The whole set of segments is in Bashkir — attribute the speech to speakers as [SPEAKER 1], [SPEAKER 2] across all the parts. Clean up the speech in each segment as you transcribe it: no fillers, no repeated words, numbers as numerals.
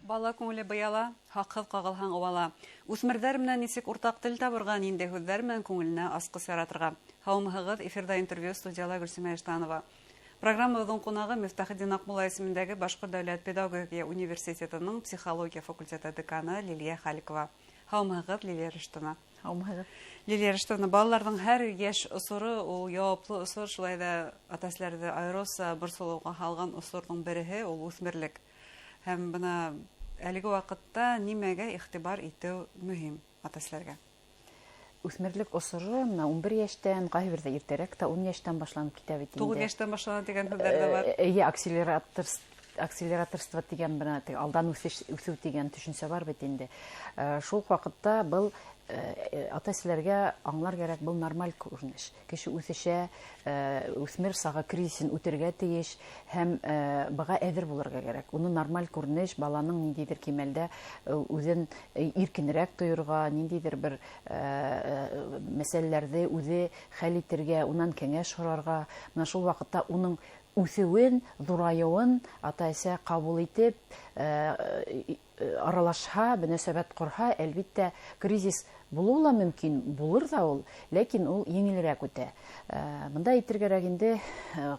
[SPEAKER 1] Бала күңеле быяла, һаҡһыҙ ҡағылһаң ыуала. Үҫмерҙәр менән нисек уртаҡ тел табырға, ниндәй һүҙҙәр менән күңеленә асҡыс яратырға? Һаумыһығыҙ, эфирҙа интервью, студияла Гөлсимә Иштанова. Программабыҙҙың ҡунағы Мифтахетдин Аҡмулла исемендәге Башҡорт дәүләт педагогия университетының психология факультеты деканы Лилиә Халикова. Һаумыһығыҙ, Лилиә Рөштовна.
[SPEAKER 2] Һаумыһығыҙ.
[SPEAKER 1] Лилиә Рөштовна, балаларҙың һәр йәш осоро ул яуаплы осор, шулай ҙа ата-әсәләрҙе айырыуса борсолоуға һалған осорҙоң береһе ул үҫмерлек. Һәм бына әлеге ваҡытта нимәгә иғтибар итеү мөһим ата-әсәләргә?
[SPEAKER 2] Үҫмерлек осоро бына 11 йәштән, ҡайһы берҙә иртәрәк тә 10 йәштән башланып китә бит инде.
[SPEAKER 1] 9 йәштән башлана тигән һүҙҙәр ҙә бар.
[SPEAKER 2] Эйе, акселераторство тигән бына теге алдан үҫеш, үҫеү тигән төшөнсә бар бит инде. Шул ваҡытта был ата-әсәләргә аңлар кәрәк, был нормаль күренеш. Кеше үҫешә, үҫмер сағы кризисын үтергә тейеш һәм быға әҙер булырға кәрәк. Уны нормаль күренеш, баланың ниндәйҙер кимәлдә үҙен иркенерәк тойорға, ниндәйҙер бер мәсьәләләрҙе үҙе хәл итергә, унан кәңәш һорарға. Бына шул ваҡытта уның үҫеүен, ҙурайыуын ата-әсә ҡабул итеп, аралашһа, мөнәсәбәт ҡорһа, әлбиттә, кризис булыуы ла мөмкин, булыр ҙа ул, ләкин ул еңелерәк үтә. Бында әйтергә кәрәк инде,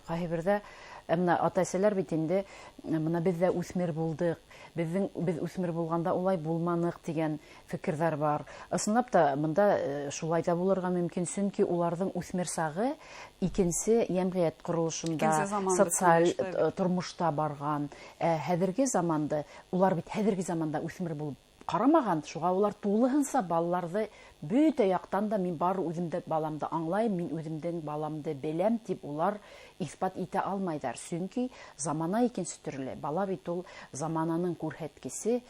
[SPEAKER 2] ҡайһы берҙә, бына ата-әсәләр бит инде, бына беҙ ҙә үҫмер булдыҡ, беҙ үҫмер булғанда улай булманыҡ тигән фекерҙәр бар. Ысынлап та, бында шулай ҙа булырға мөмкин, сөнки уларҙың үҫмер сағы икенсе йәмғиәт ҡоролошонда,
[SPEAKER 1] Икенсе заман
[SPEAKER 2] социаль
[SPEAKER 1] бит, шулай бит.
[SPEAKER 2] тормошта барған. Хәҙерге заманды, улар бит хәҙерге заманда үҫмер булып ҡарамаған, шуға улар тулыһынса балаларҙы бөтә яҡтан да мин бар үҙемде баламды аңлайым, мин үҙемдең баламды беләм тип улар иҫбат итә алмайҙар. Сөнки замана икенсе төрлө. Бала бит ул замананың күрһәткесе.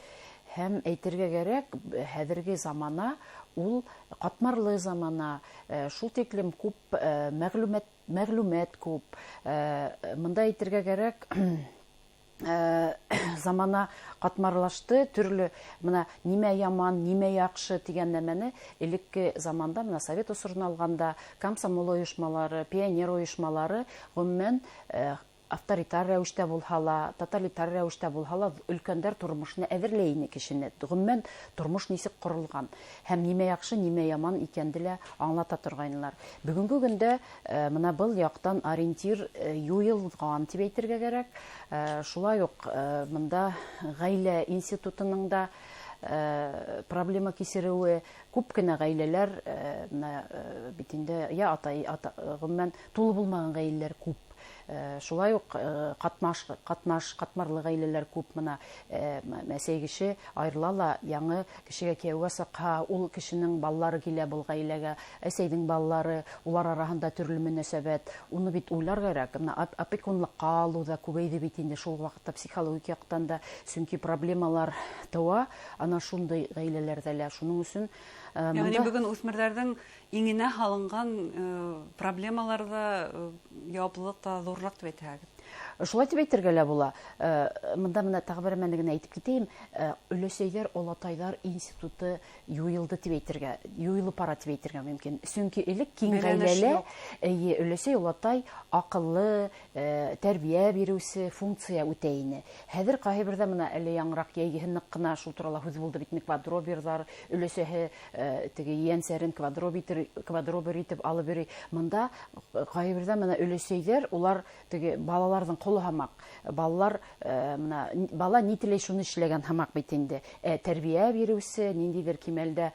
[SPEAKER 2] Һәм әйтергә кәрәк, хәҙерге замана ул ҡатмарлы замана, шул тиклем күп мәғлүмәт күп. Мында әйтергә кәрәк, замана ҡатмарлашты, төрлө бына нимә яман, нимә яҡшы тигән нәмәне элекке заманда, бына совет осорон алғанда, комсомол ойошмалары, пионер ойошмалары ғөмүмән, авторитар рәүештә булһа ла, тоталитар рәүештә булһа ла, өлкәндәр тормошона әҙерләй ине кешене. Ғөмүмән, тормош нисек ҡоролған һәм нимә яҡшы, нимә яман икәнде лә аңлата торғайнылар. Бөгөнгө көндә, бына был яҡтан ориентир юйылған тип әйтергә кәрәк. Шулай уҡ, бында ғаилә институтының да проблема кисереүе, күп кенә ғаиләләр, бына, бит инде, я атай, ата, ғөмүмән, тулы булмаған ғаиләләр күп. Шулай уҡ, ҡатмарлы ғаиләләр күп. Бына, әсәй кеше айырыла ла, яңы кешегә кейәүгә сыҡһа, ул кешенең балалары килә был ғаиләгә, әсәйҙең балалары, улар араһында төрлө мөнәсәбәт. Уны бит уйлар кәрәк. Бына опекунлыҡҡа алыу ҙа күбәйҙе бит инде шул ваҡытта психологик яҡтан да, сөнки проблемалар тыуа ана шундай ғаиләләрҙә лә. Шуның өсөн,
[SPEAKER 1] Йәғни
[SPEAKER 2] бында
[SPEAKER 1] бөгөн үҫмерҙәрҙең иңенә һалынған проблемаларҙа, яуаплылыҡ та ҙурыраҡ тип әйтәһегеҙ.
[SPEAKER 2] Шулай тип әйтергә лә була. Мында бына тағы бер нәмәне генә әйтеп китәйем. Өләсәйҙәр, олатайҙар институты юйылды тип әйтергә, юйылып бара тип әйтергә мөмкин. Сөнки элек киң
[SPEAKER 1] Бәйләнеш
[SPEAKER 2] ғаиләлә,
[SPEAKER 1] юҡ.
[SPEAKER 2] эйе, өләсәй, олатай аҡыллы, тәрбиә биреүсе функция үтә ине. Хәҙер ҡайһы берҙә бына әле яңыраҡ йәйгеһе ныҡ ҡына шул турала һүҙ булды бит, квадроберҙар, өләсәһе, теге ейәнсәрен квадробер итеп алып йөрөй. Мында ҡайһы берҙә бына өләсәйҙәр, улар теге балаларҙың ҡоло һамаҡ. Балалар, бына бала ни теләй шуны эшләгән һамаҡ бит инде. Тәрбиә биреүсе, ниндәйҙер кимәлдә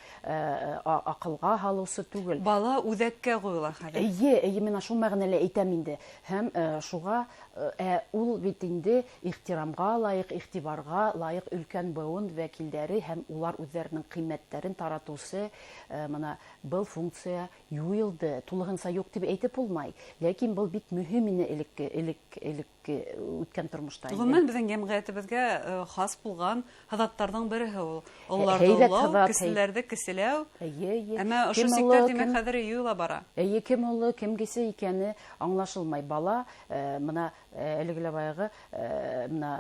[SPEAKER 2] аҡылға һалыусы түгел.
[SPEAKER 1] Бала үҙәккә ҡуйыла хәҙер.
[SPEAKER 2] Эйе, эйе, мин шул мәғәнәлә әйтәм инде. Һәм шуға ул бит инде ихтирамға лайыҡ, иғтибарға лайыҡ өлкән быуын вәкилдәре һәм улар үҙҙәренең ҡиммәттәрен таратыусы, бына был функция юйылды. Тулыһынса юҡ тип әйтеп булмай. Ләкин был бик мөһим ине элекке үткән тормошта инде.
[SPEAKER 1] Ғөмүмән, беҙҙең йәмғиәтебеҙгә хас булған һыҙаттарҙың береһе ул. Ололарҙы
[SPEAKER 2] Һәйбәт
[SPEAKER 1] ололау,
[SPEAKER 2] һыҙат,
[SPEAKER 1] кеселәрҙе кеселәү.
[SPEAKER 2] Эйе, эйе.
[SPEAKER 1] Әммә ошо
[SPEAKER 2] Кем
[SPEAKER 1] сиктәр,
[SPEAKER 2] оло,
[SPEAKER 1] тимәк,
[SPEAKER 2] кем
[SPEAKER 1] хәҙер юйыла бара.
[SPEAKER 2] Эйе, кем оло, кем кесе икәне аңлашылмай. Бала бына әлеге лә баяғы бына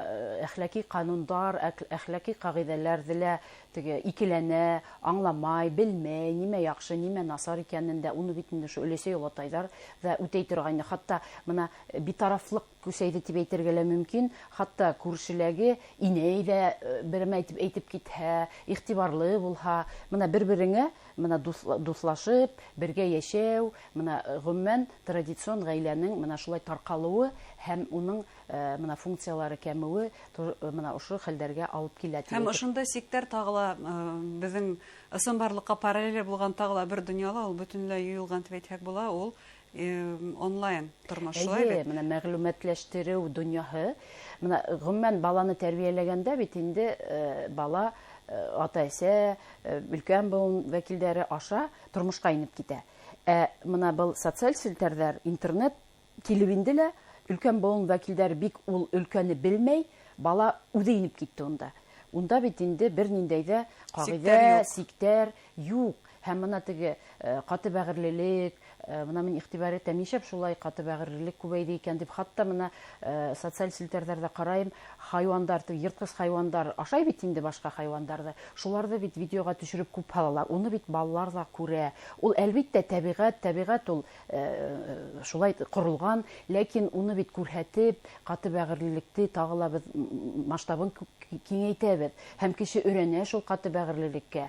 [SPEAKER 2] әхлаки ҡанундар, әхлаки ҡағиҙәләрҙе лә теге икеләнә, аңламай, белмәй, нимә яҡшы, нимә насар икәнен дә, уны бит инде ошо өләсәй олатайҙар ҙа үтәй торғайны. Хатта бына битарафлыҡ көсәйҙе тип әйтергә лә мөмкин. Хатта күршеләге инәй ҙә берәмә әйтеп китһә, иғтибарлы булһа, мына бер-береңә мына дуҫлашып, бергә йәшәү, мына ғөмүмән традицион ғаиләнең мына шулай тарҡалыуы һәм уның мына функциялары кәмеүе мына ошо хәлдәргә алып килә.
[SPEAKER 1] Һәм ошондай сиктәр тағы ла беҙҙең ысынбарлыҡҡа параллель булған тағы ла бер донъяла ул бөтөнләй юйылған тип әйтһәк була, ул онлайн тормош, шулай бит?
[SPEAKER 2] Мына мәғлүмәтләштереү донъяһы, мына ғөмүмән баланы тәрбиәләгәндә бит инде бала ата-әсә, өлкән быуын вәкилдәре аша тормошҡа инеп китә. Ә мына был социаль селтәрҙәр, интернет килеп инде лә, өлкән быуын вәкилдәре бик ул өлкәне белмәй, бала үҙе инеп китте унда. Унда бит инде бер ниндәй ҙә ҡағиҙә, сиктәр юҡ. Һәм мына теге ҡаты бәғерлелек, мына мин иғтибар итәм, нишләп шулай ҡаты бәғерлелек күбәйҙе икән тип, хатта мына социаль селтәрҙәрҙә ҡарайым, хайуандар, теге йыртҡыс хайуандар ашай бит инде башҡа хайуандарҙы, шуларҙы бит видеоға төшөрөп күп һалалар, уны бит балалар ҙа күрә. Ул әлбиттә тәбиғәт ул шулай ҡоролған, ләкин уны бит күрһәтеп, ҡаты бәғерлелекте тағы ла беҙ масштабын киңәйтәбеҙ. Һәм кеше өйрәнә шул ҡаты бәғерлелеккә.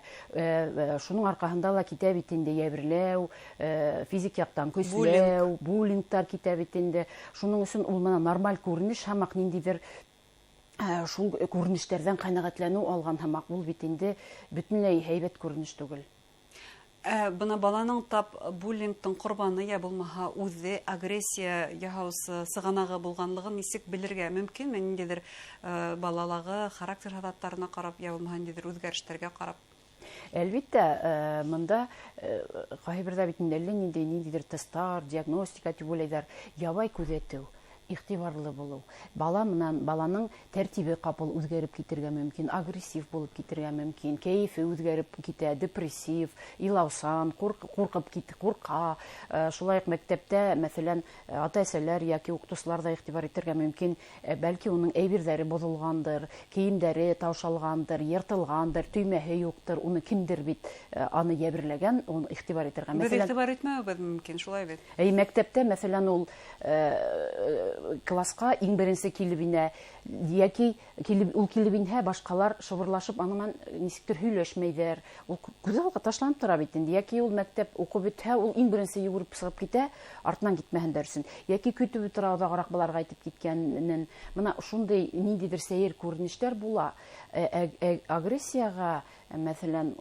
[SPEAKER 2] Шуның арҡаһында ла китә бит инде йәберләү, физик яҡтан көсләү, буллингтар китә бит инде. Шуның өсөн ул мына нормаль күренеш һамаҡ ниндәйҙер шул күренештәрҙән ҡәнәғәтләнеү алған һамаҡ, ул бит инде бөтөнләй һәйбәт күренеш түгел.
[SPEAKER 1] Бына баланың тап буллингтың ҡорбаны йә булмаһа үҙе агрессия яһаусы сығанағы булғанлығын нисек белергә мөмкинме? Ниндәйҙер балалағы характер һыҙаттарына ҡарап, йә булмаһа ниндәйҙер үҙгәрештәргә ҡарап?
[SPEAKER 2] Әлбиттә, мында ҡайһы берҙә бит инде әллә ниндәйҙер тесттар, диагностика тип уйлайҙар. Ябай күҙәтеү, иғтибарлы булыу. Бала менән баланың тәртибе ҡапыл үҙгәреп китергә мөмкин, агрессив булып китергә мөмкин, кәйефе үҙгәреп китә, депрессив, илаусан, ҡурҡып кит, ҡурҡа. Шулай уҡ мәктәптә, мәҫәлән, ата-әсәләр йәки уҡытыусылар ҙа иғтибар итергә мөмкин. Бәлки уның әйберҙәре боҙолғандыр, кейемдәре таушалғандыр, йыртылғандыр, төймәһе юҡтыр, уны кемдер бит аны йәберләгән, уны иғтибар итергә.
[SPEAKER 1] Беҙ иғтибар итмәүебеҙ мөмкин, шулай бит?
[SPEAKER 2] Әй, мәктәптә, мәҫәлән, ул класҡа иң беренсе килеп инә, йәки ул килеп инһә, башҡалар шыбырлашып аның менән нисектер һөйләшмәйҙәр. Ул күҙ алға ташланып тора бит инде. Йәки ул мәктәп уҡып бөтһә, ул иң беренсе йүгереп сығып китә, артынан китмәһендәр өсөн. Йәки көтөп тора оҙағыраҡ быларға әйтеп киткәнен. Мына шундай ниндәйҙер сәйер күренештәр була. Агрессияға, мәҫәлән,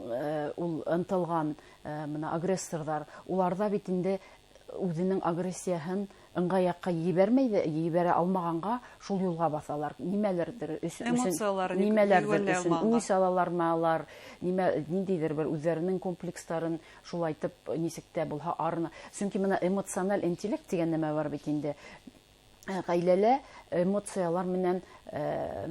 [SPEAKER 2] ул ынтылған, мына агрессорҙар, уларҙа бит инде үҙенең агрессияһын ыңғай яҡҡа ебәрмәй, ебәрә алмағанға шул юлға баҫалар. Нимәләрҙер өсөн,
[SPEAKER 1] Эмоцияларын
[SPEAKER 2] нимәләрҙер
[SPEAKER 1] йүгәнләй
[SPEAKER 2] өсөн
[SPEAKER 1] алмағанға.
[SPEAKER 2] үс алалармы алар, ниндәйҙер бер үҙҙәренең комплекстарын шулайтып нисек тә булһа арына. Сөнки мына эмоциональ интеллект тигән нәмә бар бит инде. Ғаиләлә эмоциялар менән,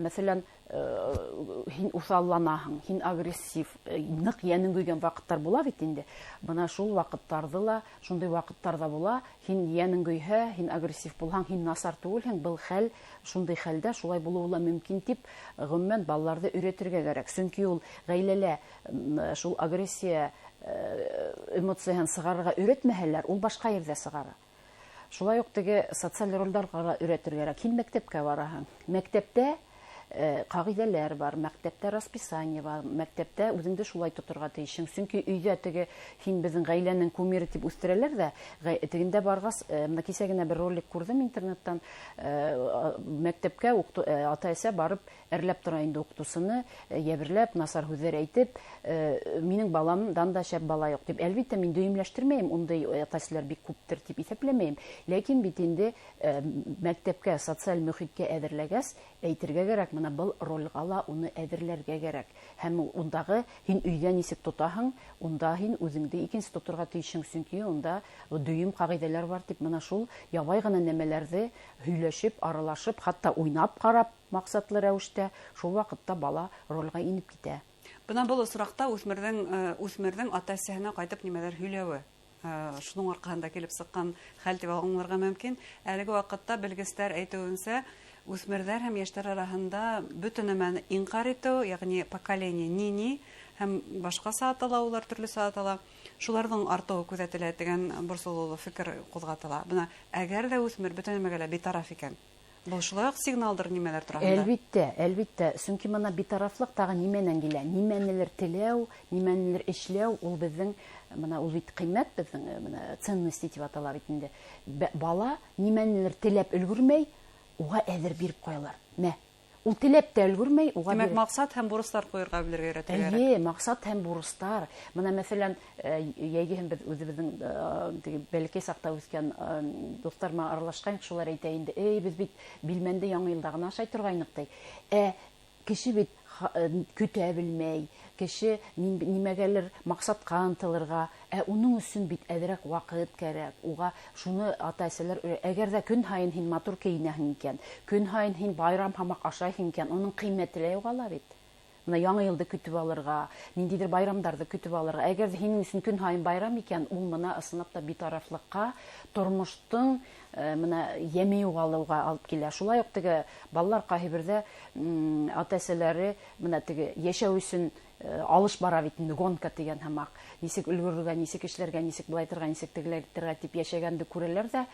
[SPEAKER 2] мәҫәлән, һин уҫалланаһың, һин агрессив, ныҡ йәнең көйгән ваҡыттар була бит инде. Бына шул ваҡыттарҙы ла, шундай ваҡыттар ҙа була, һин йәнең көйһә, һин агрессив булһаң, һин насар түгелһең, был хәл, шундай хәлдә шулай булыуы ла мөмкин тип, ғөмүмән, балаларҙы өйрәтергә кәрәк. Сөнки ул ғаиләлә, шул агрессия, эмоцияһын сығарырға өйрәтмәһәләр, ул башҡа ерҙә сығара. Шулай уҡ теге социаль ролдарға ла өйрәтергә кәрәк. Һин мәктәпкә бараһың. Мәктәптә ҡағиҙәләр бар, мәктәптә расписание бар, мәктәптә үҙеңде шулай тоторға тейешһең. Сөнки өйҙә теге һин беҙҙең ғаиләнең кумиры тип үҫтерәләр ҙә, тегендә барғас, мына кисә генә бер ролик күрҙем интернеттан, мәктәпкә ата-әсә барып әрләп тора инде уҡытыусыны, йәберләп, насар һүҙҙәр әйтеп, минең баламдан да шәп бала юҡ тип. Әлбиттә, мин дөйөмләштермәйем, ундай ата-әсәләр бик күптер тип иҫәпләмәйем. Ләкин бит инде, мәктәпкә, социаль мөхиткә әҙерләгәс, әйтергә кәрәк, мына был ролға ла уны әҙерләргә кәрәк. Һәм ундағы һин өйҙә нисек тотаһың, унда һин үҙеңде икенсе тоторға тейешһең, сөнки унда дөйөм ҡағиҙәләр бар тип, мына шул ябай ғына нәмәләрҙе һөйләшеп, аралашып, хатта уйнап ҡарап, маҡсатлы рәүештә шул ваҡытта бала ролға инеп китә.
[SPEAKER 1] Бына был осраҡта үҫмерҙең ата-әсәһенә ҡайтып нимәләр һөйләүе, шуның арҡаһында килеп сыҡҡан хәл тип аңларға мөмкин. Әлеге ваҡытта белгестәр әйтеүенсә, үҫмерҙәр һәм йәштәр араһында бөтә нәмәне инҡар итеү, йәғни поколение ни-ни һәм башҡаса атала, улар төрлөсә атала, шуларҙың артыуы күҙәтелә тигән борсолоулы фекер ҡуҙғатыла. Бына әгәр ҙә үҫмер бөтә нәмәгә лә битараф икән, Был шулай уҡ сигналдыр нимәләр тураһында?
[SPEAKER 2] Әлбиттә, әлбиттә. Сөнки бына битарафлыҡ тағы нимәнән килә? Нимәнелер теләү, нимәнелер эшләү, ул беҙҙең, бына ул бит ҡиммәт беҙҙең, бына ценности тип атала бит инде. Бала нимәнелер теләп өлгөрмәй, уға әҙер биреп ҡуялар. Мә, ул теләп тә өлгөрмәй, уға
[SPEAKER 1] Тимәк,
[SPEAKER 2] биреп.
[SPEAKER 1] маҡсат һәм бурыстар ҡуйырға белергә өйрәтергә кәрәк.
[SPEAKER 2] Эйе, маҡсат һәм бурыстар. Бына мәҫәлән, йәйгеһен беҙ үҙебеҙҙең, теге бәләкәй саҡта үҫкән дуҫтар менән аралашҡайныҡ, шулар әйтә инде: "Эй, беҙ бит билмәнде яңы йылда ғына ашай торғайныҡ", — ти. Кеше бит көтә белмәй, кеше нимәгәлер маҡсатҡа ынтылырға, ә уның өсөн бит әҙерәк ваҡыт кәрәк. Уға шуны ата-әсәләр, әгәр ҙә көн һайын һин матур кейенәһең икән, көн һайын һин байрам һамаҡ ашайһың икән, уның ҡиммәте лә юғала бит. Бына яңы йылды көтөп алырға, ниндәйҙер байрамдарҙы көтөп алырға. Әгәр ҙә һинең өсөн көн һайын байрам икән, ул бына ысынлап та битарафлыҡҡа, тормоштоң бына йәме юғалыуға алып килә. Шулай уҡ теге балалар ҡайһы берҙә ата-әсәләре бына теге йәшәү өсөн алыш бара бит инде, гонка тигән һымаҡ. Нисек өлгөрөргә, нисек эшләргә, нисек былайтырға, нисек тегеләйтергә тип йәшәгәнде күрәләр ҙә,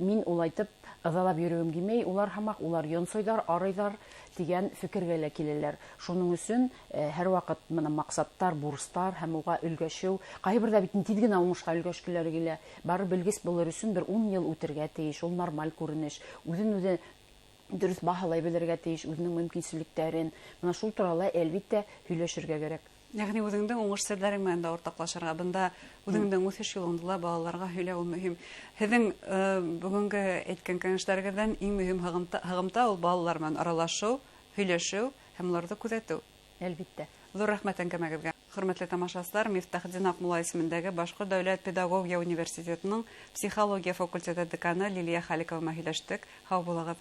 [SPEAKER 2] мин улайтып ыҙалап йөрөгөм килмәй, улар һымаҡ, улар йонсойҙар, арыйҙар тигән фекергә лә киләләр. Шуның өсөн һәр ваҡыт бына маҡсаттар, бурыстар һәм уға өлгәшеү. Ҡайһы берҙә бит тиҙ генә уңышҡа өлгәшкеләр килә. Бары белгес булыр өсөн бер 10 йыл үтергә тейеш, ул нормаль күренеш. Үҙен үҙе дөрөҫ баһалай белергә тейеш, үҙенең мөмкинселектәрен. Бына шул турала әлбиттә һөйләшергә кәрәк.
[SPEAKER 1] Йәғни үҙеңдең уңыш серҙәрең менән дә уртаҡлашырға, бында үҙеңдең үҫеш юлыңды ла балаларға һөйләү мөһим. Һеҙҙең бөгөнгө әйткән кәңәштәрегеҙҙән иң мөһим һығымта ул балалар менән аралашыу, һөйләшеү һәм уларҙы күҙәтеү.
[SPEAKER 2] Әлбиттә.
[SPEAKER 1] Ҙур рәхмәт әңгәмәгеҙгә. Хөрмәтле тамашасылар, Мифтахетдин Аҡмулла исемендәге Башҡорт дәүләт педагогия университетының психология факультеты деканы Лилиә Халиҡова менән һөйләштек. Һау булығыҙ.